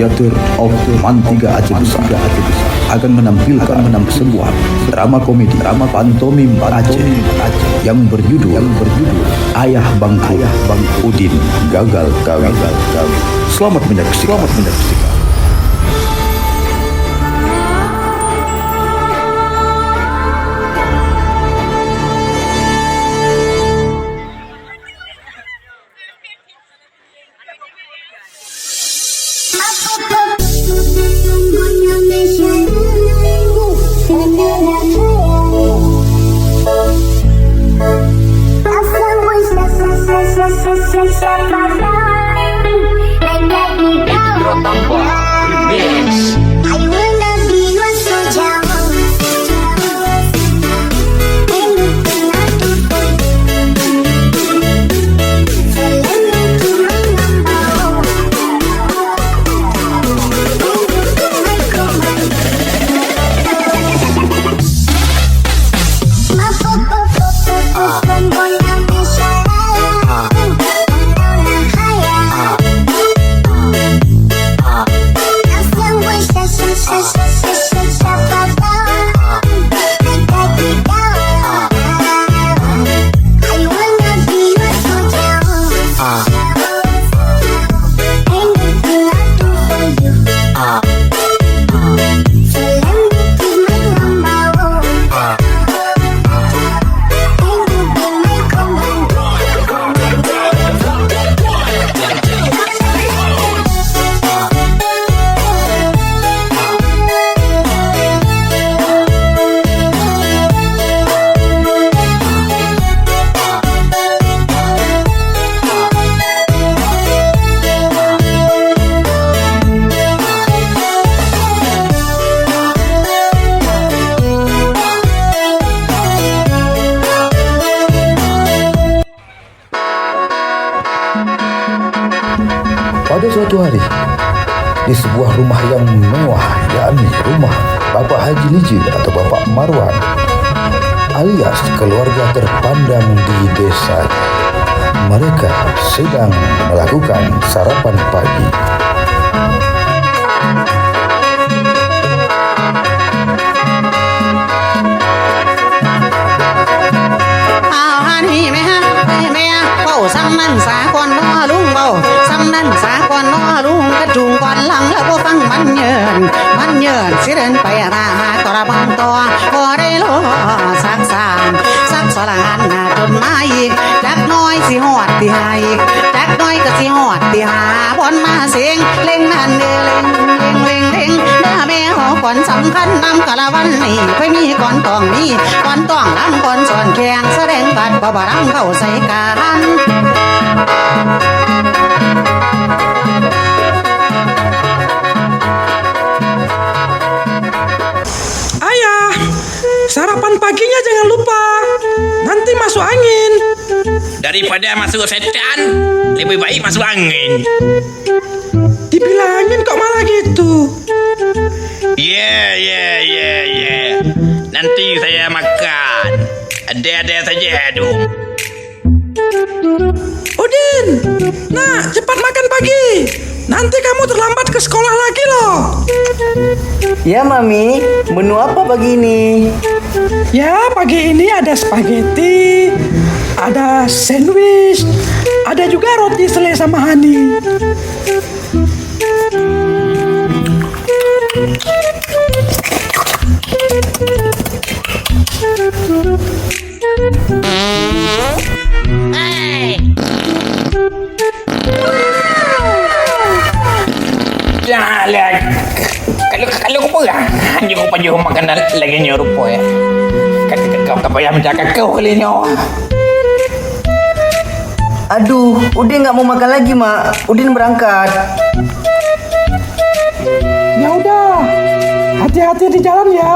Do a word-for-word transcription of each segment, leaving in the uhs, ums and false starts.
Theater of Mantiga Aceh Besar akan menampilkan, menampilkan sebuah drama komedi, drama pantomim Aceh yang berjudul, yang berjudul Ayah Bangkrut, Ayah Bangkrut, Udin Gagal Kawin. Gagal Kawin. Selamat menyaksikan. Selamat menyaksikan. Pada suatu hari, di sebuah rumah yang mewah, yakni rumah Bapak Haji Lijil atau Bapak Marwan, alias keluarga terpandang di desa, mereka sedang melakukan sarapan pagi. Dak noi si hot di hai, dak noi ka si hot di ha, bon ma seng, leng nan de leng, leng, leng, leng. Dah meh ho kon sambhan nam kalawan ni, pei mi kon tong mi, kon tong lam kon son keng, sedeng bat babarang kau sai kahan. Ayah, sarapan paginya jangan lupa. Nanti masuk angin. Daripada masuk setan, lebih baik masuk angin. Dibilangin kok malah gitu. Ye, ye, ye, ye. Nanti saya makan. Ada-ada saja, aduh. Udin, nak, cepat makan pagi. Nanti kamu terlambat ke sekolah lagi loh. Ya, Mami, menu apa pagi ini? Ya, pagi ini ada spaghetti, ada sandwich, ada juga roti selai sama honey. Hai. Jalan. Kalau, kalau kupeugah, hana kupajoh makanan lagèe nyoe rupa, ya. Ka, ka, ka, ka payah meucakap keu kali nyoe. Aduh, Udin nggak mau makan lagi, Mak. Udin berangkat. Ya udah, hati-hati di jalan ya.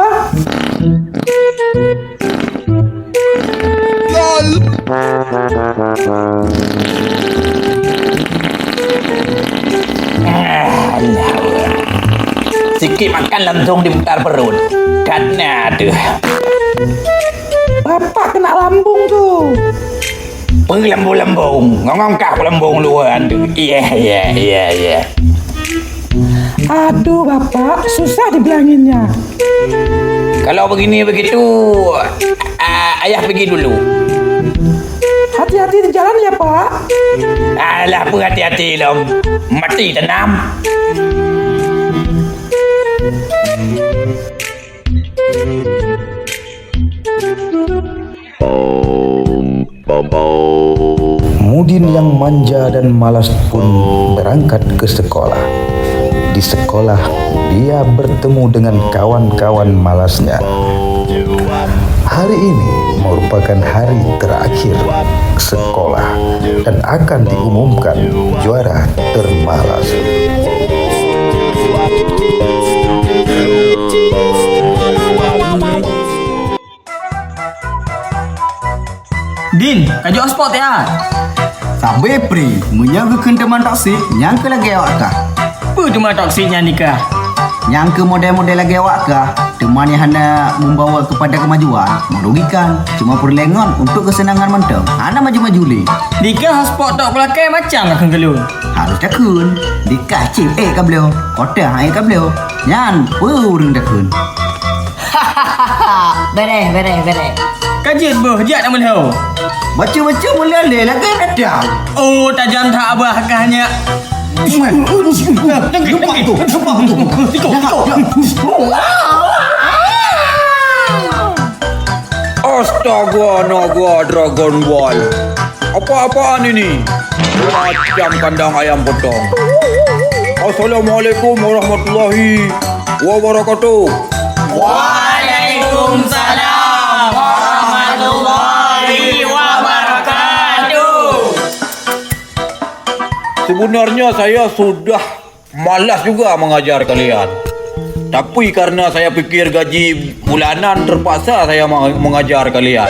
Sikit makan langsung diputar perut. Karena aduh. Bapak kena lambung tu. Peulambong-lambong, ngong-ngong kah peulambong luwa tu. Iya, iya, iya, iya. Aduh, Bapak, susah dibilanginnya. Kalau begini begitu, ah, ayah pergi dulu. Hati-hati di jalan ya, Pak. Alah, apa hati-hati lom. Mati tanam. Mudin yang manja dan malas pun berangkat ke sekolah. Di sekolah, dia bertemu dengan kawan-kawan malasnya. Hari ini merupakan hari terakhir sekolah dan akan diumumkan juara termalas. Din, ka jok hotspot ya? Sabe pri, meunyoe geukheun teuma toksik, nyang keu lagèe awak kah? Peue teuma toksik nyan nikah? Nyang keu model-model lagèe awak kah, teuma nyang hana membawa kepada kemajuan, merugikan, cuma peureulèe ngon untuk kesenangan mantong, hana maju-maju lé. Nikah hotspot tok peulakèe macam keu geulun. Harus takheun, nikah cit ék ka bloe, kota han ék ka bloe. Nyan peue ureueng takheun. Bereh, bereh, bereh. Ka jeuet beuh, jak na meuliho. Baca-baca meulalé lagèe gadang. Oh, tajam that abah kah nyak. Lepas tu, lepas tu. Astaga, naga Dragon Ball. Apa-apaan ini? Macam kandang ayam potong. Assalamualaikum warahmatullahi wabarakatuh. Waalaikumsalam warahmatullahi wabarakatuh. Sebenarnya saya sudah malas juga mengajar kalian. Tapi karena saya pikir gaji bulanan, terpaksa saya ma-, mengajar kalian.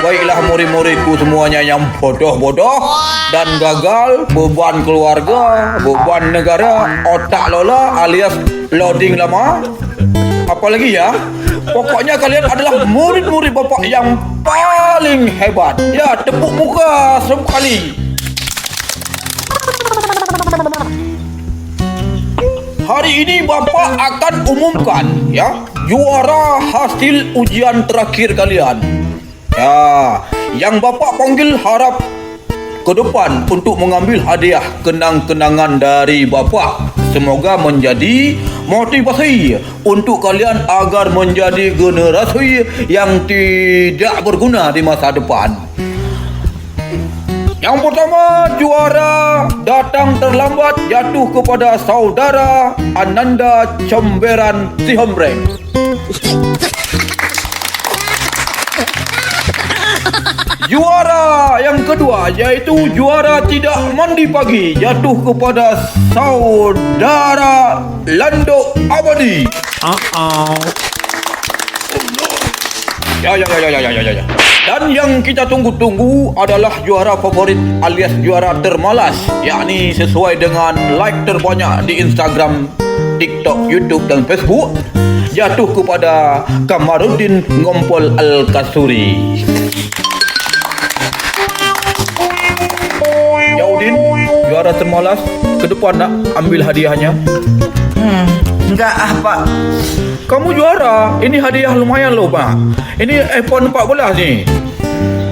Baiklah murid-muridku semuanya yang bodoh-bodoh dan gagal, beban keluarga, beban negara, otak lola alias loading lama. Apalagi ya, pokoknya kalian adalah murid-murid Bapak yang paling hebat. Ya, tepuk muka sekali. Hari ini Bapak akan umumkan, ya, juara hasil ujian terakhir kalian. Ya, yang Bapak panggil harap ke depan untuk mengambil hadiah kenang-kenangan dari Bapak. Semoga menjadi motivasi untuk kalian agar menjadi generasi yang tidak berguna di masa depan. Yang pertama, juara datang terlambat jatuh kepada saudara Ananda Comberan Sihombreng. Juara yang kedua yaitu juara tidak mandi pagi jatuh kepada saudara Landok Abadi. Uh-oh. Ya, ya, ya, ya, ya, ya, ya, ya. Dan yang kita tunggu-tunggu adalah juara favorit alias juara termalas, yakni sesuai dengan like terbanyak di Instagram, TikTok, YouTube, dan Facebook, jatuh kepada Kamarudin Ngompol Al-Kasuri. Ya Udin, juara termalas, ke depan nak ambil hadiahnya. Hmm, enggak ah, Pak. Kamu juara, ini hadiah lumayan loh, Pak. Ini iPhone empat belas ni.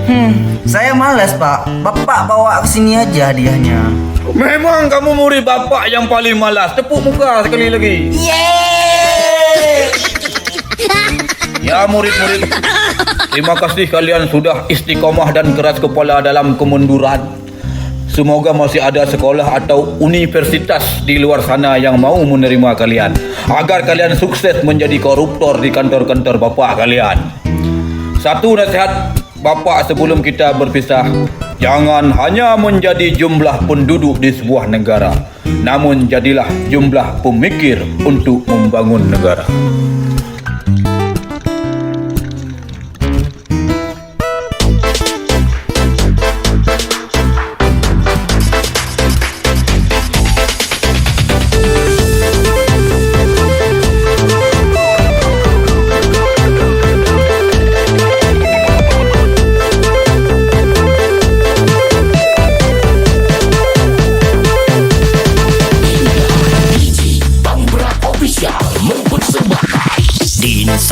Hmm, saya malas, Pak. Bapak bawa ke sini aja hadiahnya. Memang kamu murid Bapak yang paling malas. Tepuk muka sekali lagi. Yeay! Ya, murid-murid, terima kasih kalian sudah istiqomah dan keras kepala dalam kemunduran. Semoga masih ada sekolah atau universitas di luar sana yang mau menerima kalian, agar kalian sukses menjadi koruptor di kantor-kantor bapak kalian. Satu nasihat bapak sebelum kita berpisah, jangan hanya menjadi jumlah penduduk di sebuah negara, namun jadilah jumlah pemikir untuk membangun negara.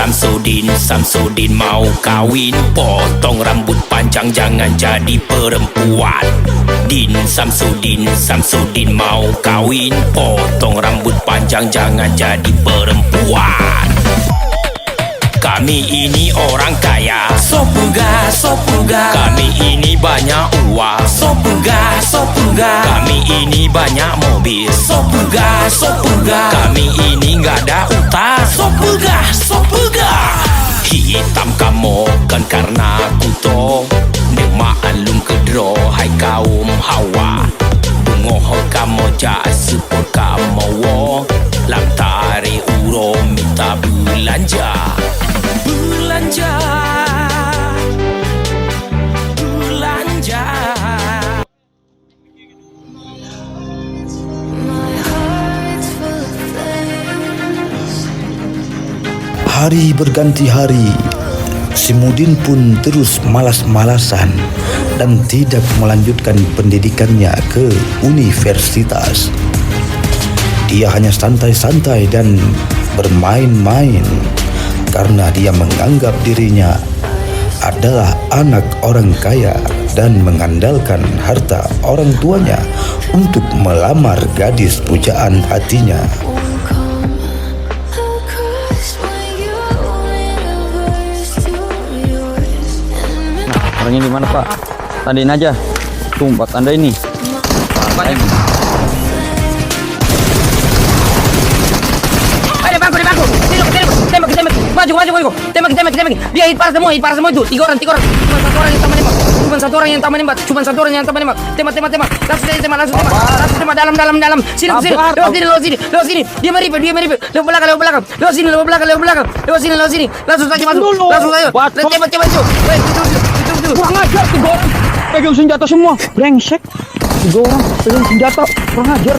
Samsudin, Samsudin mau kawin, potong rambut panjang, jangan jadi perempuan. Din, Samsudin, Samsudin mau kawin, potong rambut panjang, jangan jadi perempuan. Kami ini orang kaya, soe peugah, soe peugah. Kami ini banyak uang, soe peugah, soe peugah. Kami ini banyak mobil, soe peugah, soe peugah. Kami ini nggak ada utang, soe peugah, soe peugah. Hitam kamoe kon karena kuto, neumaklum keudroe hai kaum hawa. Beungoh kamoe jak seupôt kamoe woe, lam tarek uroe mita beulanja. Beulanja, beulanja. Hari berganti hari, si Mudin pun terus malas-malasan dan tidak melanjutkan pendidikannya ke universitas. Dia hanya santai-santai dan bermain-main karena dia menganggap dirinya adalah anak orang kaya dan mengandalkan harta orang tuanya untuk melamar gadis pujaan hatinya. Nah, orangnya di mana, Pak? Tadi aja. Tuh, Pak, anda ini. Ada bangku, ada bangku. Tembak, tembak, tembak, tembak. Maju, maju, maju. Tembak, tembak, tembak. Dia hit para semua, hit para semua itu. Tiga orang, tiga orang. Cuma satu orang yang tambah nembak. Cuma satu orang yang tambah nembak. Cuma satu orang yang tambah nembak. Tembak, tembak, tembak. Langsung saja tembak, langsung tembak. Langsung tembak dalam, dalam, dalam. Sini, sini. Lewat sini, lewat sini, lewat sini. Dia meripik, dia meripik. Lewat belakang, lewat belakang. Lewat sini, lewat belakang, lewat belakang. Lewat sini, lewat sini. Langsung saja masuk. Langsung saja. Tembak, tembak, tembak. Weh, betul, betul, betul, betul. Kurang ajar tiga orang. Pegang senjata semua. Brengsek. Tiga orang pegang senjata. Kurang ajar.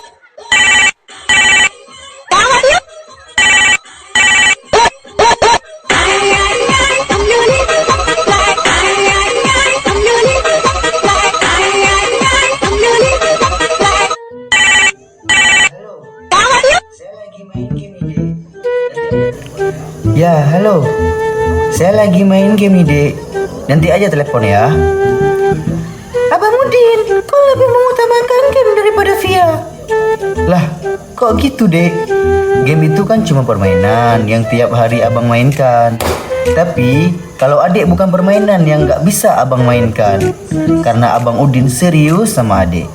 Ya, halo. Saya lagi main game nih, Dek. Nanti aja telepon ya. Abang Udin, kau lebih mengutamakan game daripada Fia. Lah, kok gitu, Dek? Game itu kan cuma permainan yang tiap hari Abang mainkan. Tapi, kalau adik bukan permainan yang nggak bisa Abang mainkan. Karena Abang Udin serius sama adik.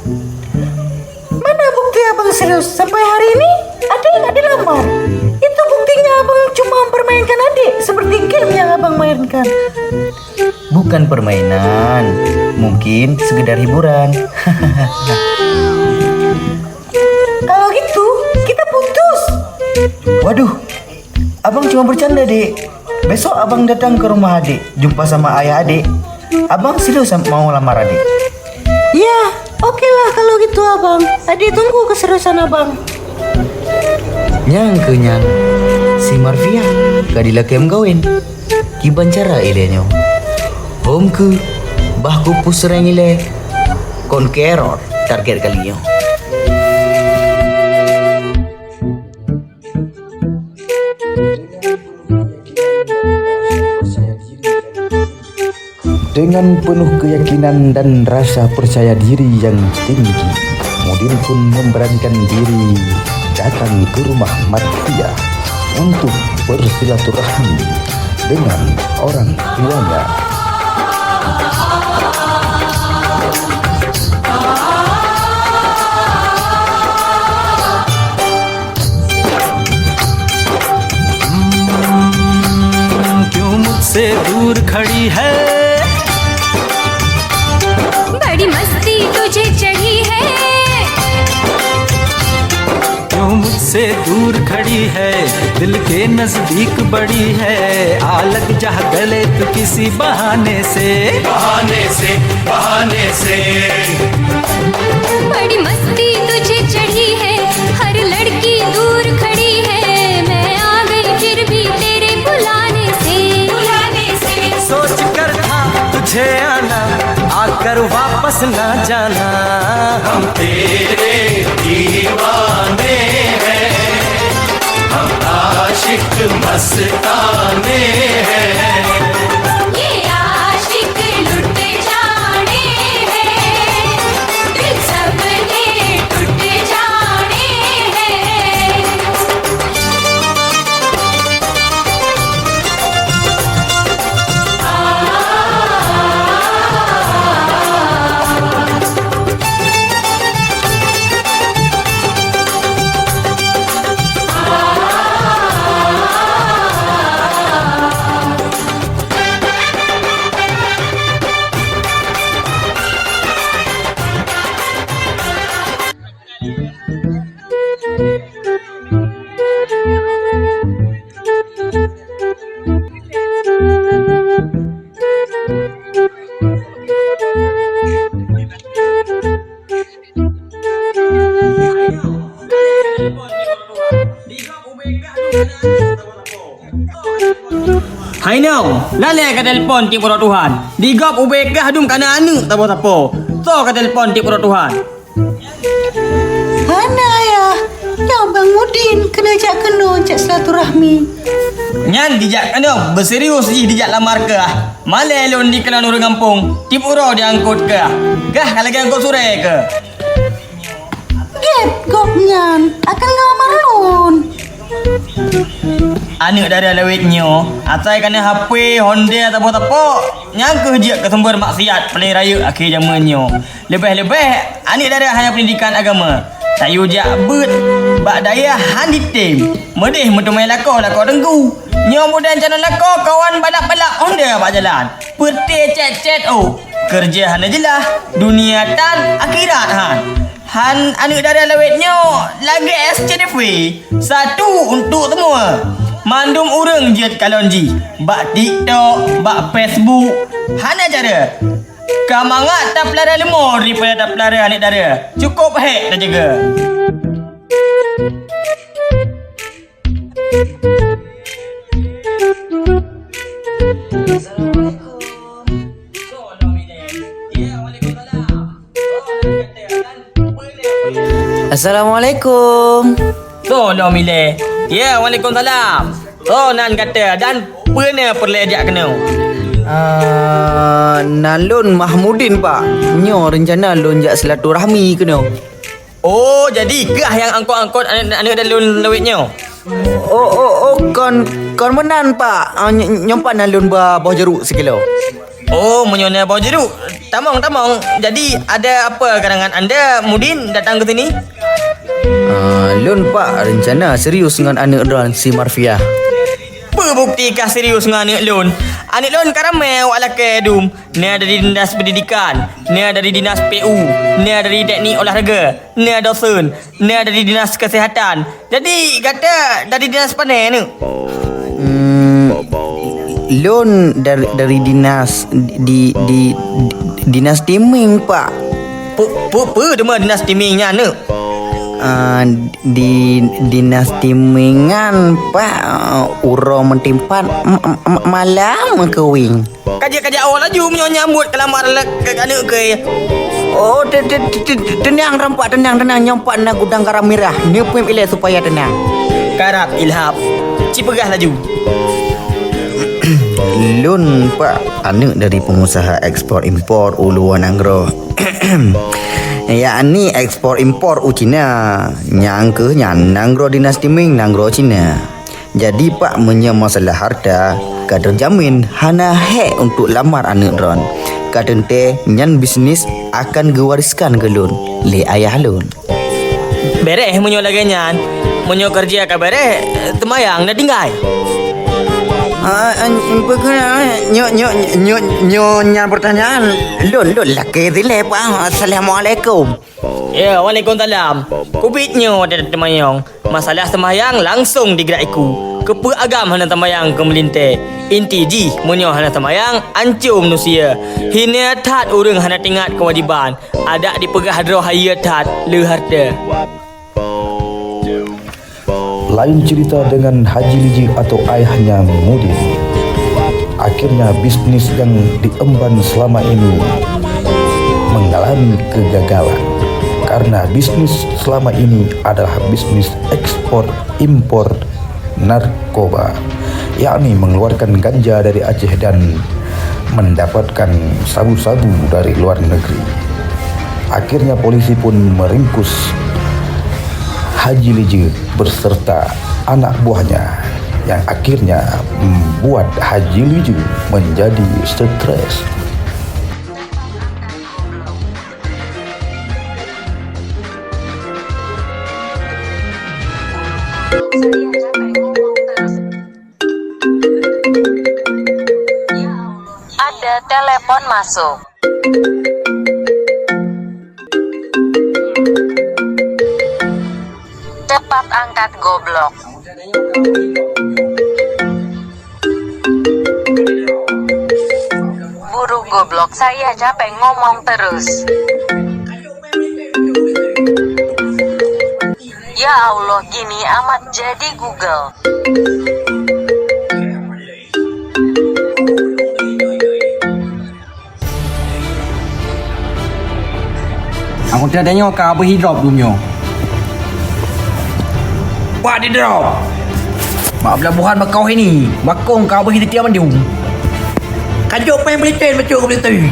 Mana bukti Abang serius? Sampai hari ini, adik nggak dilamar. Itu buktinya Abang cuma mempermainkan adik seperti game yang Abang mainkan. Bukan permainan, mungkin sekedar hiburan. Kalau gitu, kita putus. Waduh, Abang cuma bercanda, Dek. Besok Abang datang ke rumah adik, jumpa sama ayah adik. Abang serius mau lamar adik. Ya, oke lah kalau gitu, Abang. Adik tunggu keseriusan Abang. Nyang keu nyan, si Marfiah ka dilakée meukawen. Kiban cara ilée nyoe? Hom keuh, bah kupeuseurang ilée, kon keu error target kali nyoe. Dengan penuh keyakinan dan rasa percaya diri yang tinggi, Mudin pun memberanikan diri datang ke rumah Marfiah untuk bersilaturahmi dengan orang tuanya. हम्म, क्यों मुझसे दूर खड़ी है? बड़ी मस्ती तुझे चढ़ी है। क्यों मुझसे दूर खड़ी है, दिल के नजदीक बड़ी है, आ लग जा गले तू किसी बहाने से। बहाने से, बहाने से। बड़ी मस्ती तुझे चढ़ी है, हर लड़की दूर खड़ी है, मैं आ गई फिर भी तेरे बुलाने से। बुलाने से। सोच कर था तुझे आना, आकर वापस ना जाना। हम तेरे दीवाने हैं, हम आशिक मस्ताने हैं। ये आशिक लुट जाने हैं, दिल सबके टूट जाने हैं। Hai nyoe, lalée ka telepon tiep uroe Tuhan. Di gob ubé kah dum kana aneuëk tabo-tabo. Soe ka telepon tiep uroe Tuhan? Hana, Ayah. Nyoe Bang Mudin keuneuk jak keunoe jak silaturahmi. Nyan dijak keunoe, beuserius jih dijak lamar kah. Malée lôn dikalon ureuëng gampông, tiep uroe diangkot kah. Kah ka lagée angkot surée keu? Gét gobnyan akan ngelamar lôn. Aneuëk dara lawét nyoe, asai kana hapé, honda, tabo-tabo, nyang kheueh jeuet keu sumber maksiat paleng rayeuk akhé jamén nyoe. Leubeh-leubeh, aneuëk dara hana peundidikan agama. Tayue jak beuet bak dayah han jitem. Meudeh meuteumé lakoe, lakoe teungku. Nyoe mudan calon lakoe kawan balap-balap honda bak jalan. Peureute cét-cét oh. Keureuja hana jeulaih, dunia tan, akhirat han. Han aneuëk dara lawét nyoe lagée S C T V, satu untuk semua. Mandum ureuëng jeuet kalon jih, bak TikTok, bak Facebook, hana cara. Ka mangat tapeulara leumo daripada tapeulara aneuëk dara. Cukôp hék tajaga. Assalamualaikum. Soe lom ilée? Ya, waalaikumsalam. Soe nan gata dan peue na peureulée jak keunoe? Ah, nan lôn Mahmudin, Pak. Nyoe reuncana lôn jak silaturahmi keunoe. Oh, jadi kah nyang angkot-angkot aneuëk, aneuëk dara lôn lawét nyoe? Oh, oh, oh, kon, kon meunan, Pak. Ah, ny-, nyoe pat na lôn ba boh jaroe sikilo. Oh, meunyoe na boh jaroe. Tamong, tamong. Jadi, ada apa gerangan anda, Mudin, datang ke sini? Ah, lôn, Pak, reuncana serius ngon aneuëk droen si Marfiah. Peue bukti kah serius ngon aneuëk lôn? Aneuëk lôn ka ramé awak lakée dum. Na dari dinas pendidikan, na dari dinas P U, na dari teknik olahraga, na dosen, na dari dinas kesehatan. Jadi, gata dari dinas pane, nyoe? Hmm, lôn dari, dari dinas di, di, di, dinas timing, Pak. Peue, peue, peue teuma dinas timing nyan, nyoe? Ah, di dinas timing nyan, Pak, uroe meutimpat m-, m-, m-, malam meukuweng. Kajak-kajak awak laju meunyoe nyambut keulamar le-, keu aneuëk keu. Oh, te-, te-, te-, te-, teunang rampak, teunang, teunang, nyoe pat na gudang garam mirah. Neupeuem ilée supaya teunang. Karab ilhab. Ci peugah laju. Lôn, Pak, aneuëk dari pengusaha ekspor impor u luwa nanggroe. Yakni ekspor impor u Cina. Nyang kheueh nyan nanggroe dinas timing nanggroe Cina. Jadi, Pak, meunyoe masalah harta, ka teujamin hana hék untuk lamar aneuëk droen. Ka teuntée nyan bisnis akan geuwariskan keu lôn lé ayah lôn. Béréh meunyoe lagée nyan, meunyoe keureuja ka béréh, teumayang na tinggai. Ah, ah, nyoe, nyoe, nyoe, nyoe nyan pertanyaan lôn, lôn lakée dilée, Pak. Assalamualaikum. Ya, waalaikumsalam. Keubiet nyoe watée teumanyong, masalah seumayang langsong digrak iku. Keupeue agam hana seumayang keu meulintée? Inti jih, meunyoe hana seumayang, ancô meunusia. Hina that ureuëng hana teuingat keuwajéban. Adak dipeugah droe hayeue that le hareuta. Lain cerita dengan Haji Liji atau ayahnya Mudin. Akhirnya bisnis yang diemban selama ini mengalami kegagalan. Karena bisnis selama ini adalah bisnis ekspor impor narkoba, yakni mengeluarkan ganja dari Aceh dan mendapatkan sabu-sabu dari luar negeri. Akhirnya polisi pun meringkus Haji Lije beserta anak buahnya, yang akhirnya membuat Haji Lije menjadi stres. Ada telepon masuk. Cepat angkat, goblok. Buru, goblok, saya capek ngomong terus. Ya Allah, gini amat jadi Google. Aku teudeungoe ka habéh drop dumnyoe. Wah, di drop. Bak pelabuhan Bakauheni, bakong ka habéh titiap mandum. Ka jok péng polisi bacut keu polisi.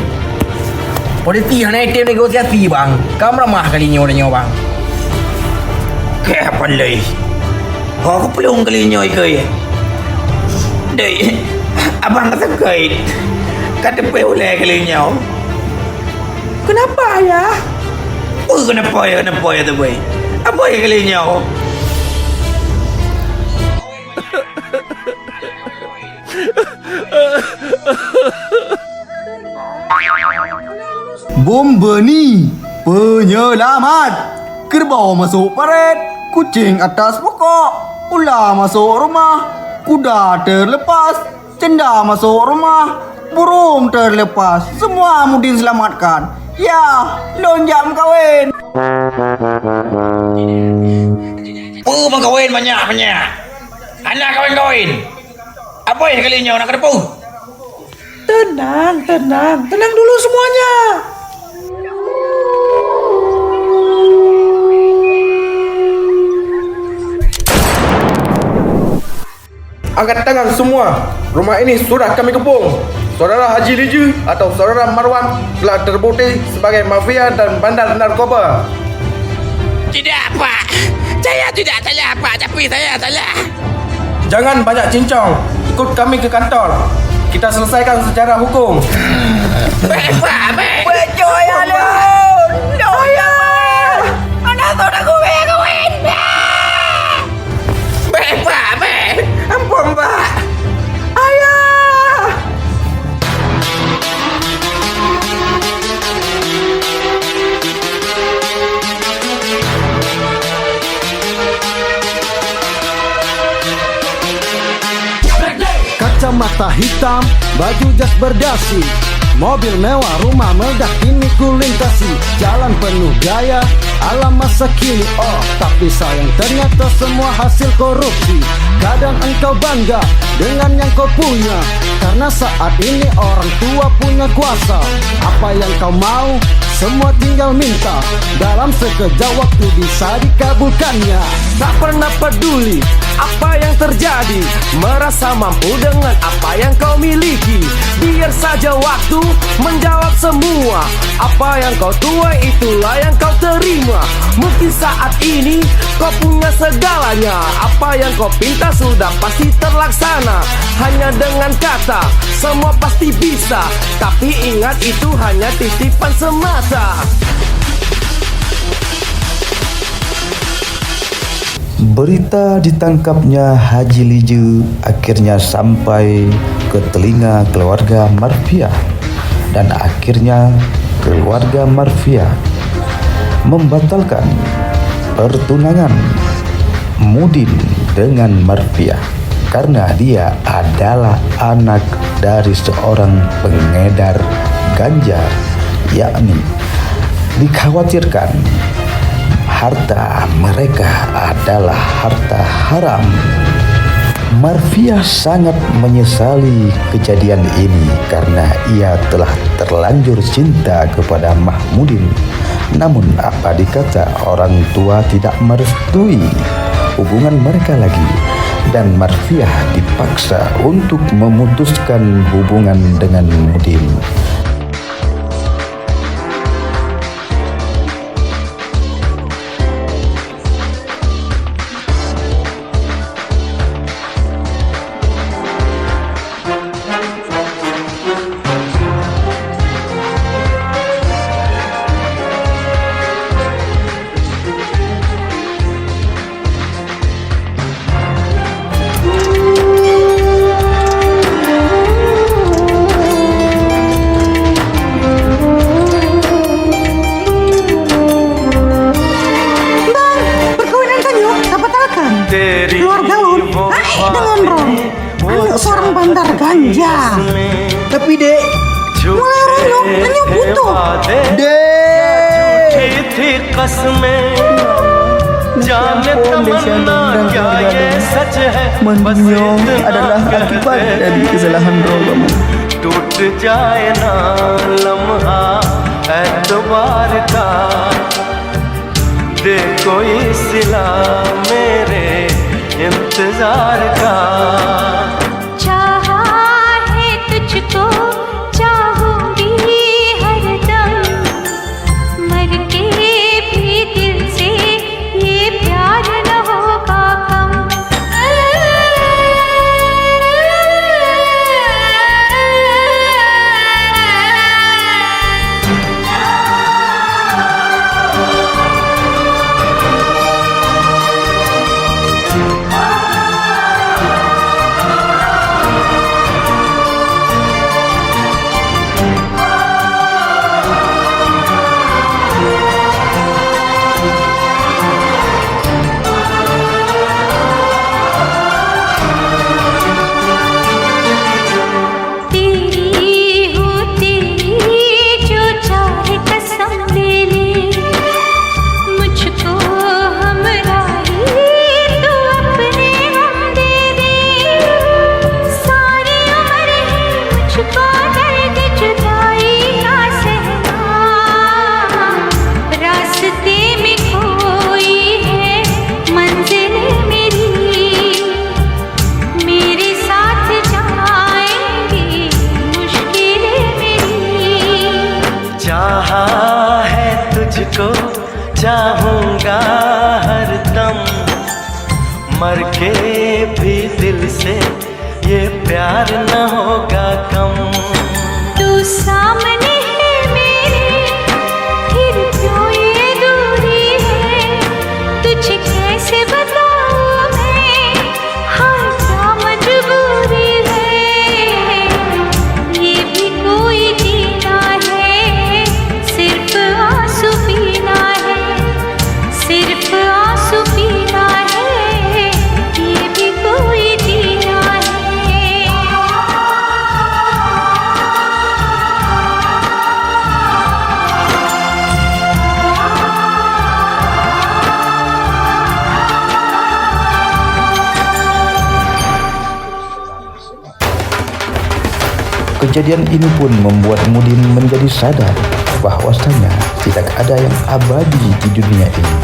Polisi hana item negosiasi, bang. Ka meuramah kali nyoe, nyoe, bang. Keh, pandai. Ho keuplueng kali nyoe ikeu. Dek, abang ka sakét. Ka teupeu ulèe kali nyoe. Kenapa, Ayah? Oh, kenapa ya, kenapa ya, teupeu? Apa ya kali nyoe? Bom Beni, penyelamat. Kerbau masuk paret, kucing atas pokok, ular masuk rumah, kuda terlepas, janda masuk rumah, burung terlepas, semua Mudin selamatkan. Ya, lôn jak meukawen. Peue meukawen banyak-banyak? Hana kawen-kawen. Apa ya kali nyoe nak keureupeue? Tenang, tenang, tenang dulu semuanya. Angkat tangan semua. Rumah ini sudah kami kepung. Saudara Haji Lije atau Saudara Marwan telah terbukti sebagai mafia dan bandar narkoba. Tidak, Pak. Saya tidak salah, Pak. Tapi saya salah. Jangan banyak cincong. Ikut kami ke kantor. Kita selesaikan secara hukum. Baik, Pak. Baik. Betul, ya, Lun. Ayah. Anak tu nak gue kawin. Baik, Pak. Baik. Ampun, Pak. Ayah. Kacamata hitam, baju jas berdasi, mobil mewah, rumah meledak kini ku lintasi. Jalan penuh gaya, alam masa kini, oh. Tapi sayang ternyata semua hasil korupsi. Kadang engkau bangga dengan yang kau punya, karena saat ini orang tua punya kuasa. Apa yang kau mau, semua tinggal minta. Dalam sekejap waktu bisa dikabulkannya. Tak pernah peduli apa yang terjadi, merasa mampu dengan apa yang kau miliki. Biar saja waktu menjawab semua. Apa yang kau tuai, itulah yang kau terima. Mungkin saat ini kau punya segalanya. Apa yang kau pinta sudah pasti terlaksana. Hanya dengan kata, semua pasti bisa. Tapi ingat, itu hanya titipan semata. Berita ditangkapnya Haji Lije akhirnya sampai ke telinga keluarga Marfiah, dan akhirnya keluarga Marfiah membatalkan pertunangan Mudin dengan Marfiah karena dia adalah anak dari seorang pengedar ganja, yakni dikhawatirkan harta mereka adalah harta haram. Marfiah sangat menyesali kejadian ini karena ia telah terlanjur cinta kepada Mahmudin. Namun, apa dikata, orang tua tidak merestui hubungan mereka lagi. Dan Marfiah dipaksa untuk memutuskan hubungan dengan Mudin. Bang, perkawinan tanyoe tabatalkan. Keluarga lôn hana ék deungon droe. Aneuk seurang bandar ganja. Tapi, Dek, mulai uroe nyoe, tanyoe butoh. Dek! Meunyang adalah akibat dari kesalahan droe kamoe. चाहा है तुझको, चाहूंगी हरदम, मर के भी दिल से ये प्यार न होगा कम। तेरी हो तेरी, जो चाहे कसम ले ले, मुझको हमराही तू अपने गम दे दे। सारी उम्र है मुझको दर्द जुदाई का सहना, रास्ते में खोई है मंजिल मेरी। मेरे साथ जाएंगी मुश्किलें मेरी। चाहा है तुझको, चाहूंगा हरदम, मर के भी दिल से ये प्यार न होगा कम। तू सामने है मेरे, फिर क्यों ये दूरी है? तुझे कैसे बताऊं मैं, हाँ, क्या मजबूरी है। ये भी कोई जीना है, सिर्फ आंसू पीना है। सिर्फ आंसू पीना है, ये भी कोई जीना है। Kejadian ini pun membuat Mudin menjadi sadar bahwasanya tidak ada yang abadi di dunia ini.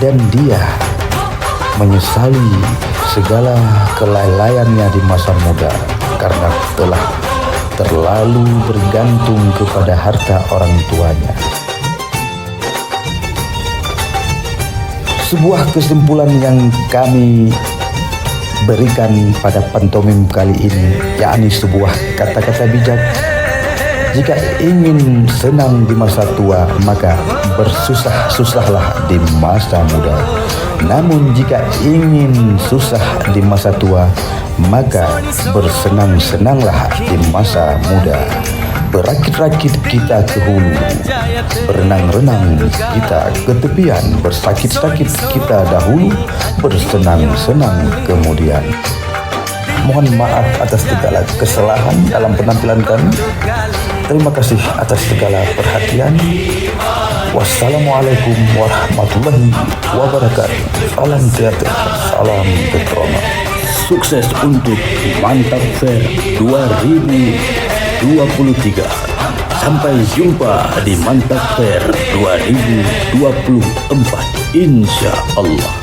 Dan dia menyesali segala kelalaiannya di masa muda karena telah terlalu bergantung kepada harta orang tuanya. Sebuah kesimpulan yang kami berikan pada pantomim kali ini, yakni sebuah kata-kata bijak, jika ingin senang di masa tua, maka bersusah-susahlah di masa muda. Namun jika ingin susah di masa tua, maka bersenang-senanglah di masa muda. Berakit-rakit kita ke hulu, berenang-renang kita ke tepian, bersakit-sakit kita dahulu, bersenang-senang kemudian. Mohon maaf atas segala kesalahan dalam penampilan kami. Terima kasih atas segala perhatian. Wassalamualaikum warahmatullahi wabarakatuh. Salam teater, salam drama. Sukses untuk Mantap Fair dua ribu dua puluh tiga. Sampai jumpa di Mantap Fair dua ribu dua puluh empat, insya Allah.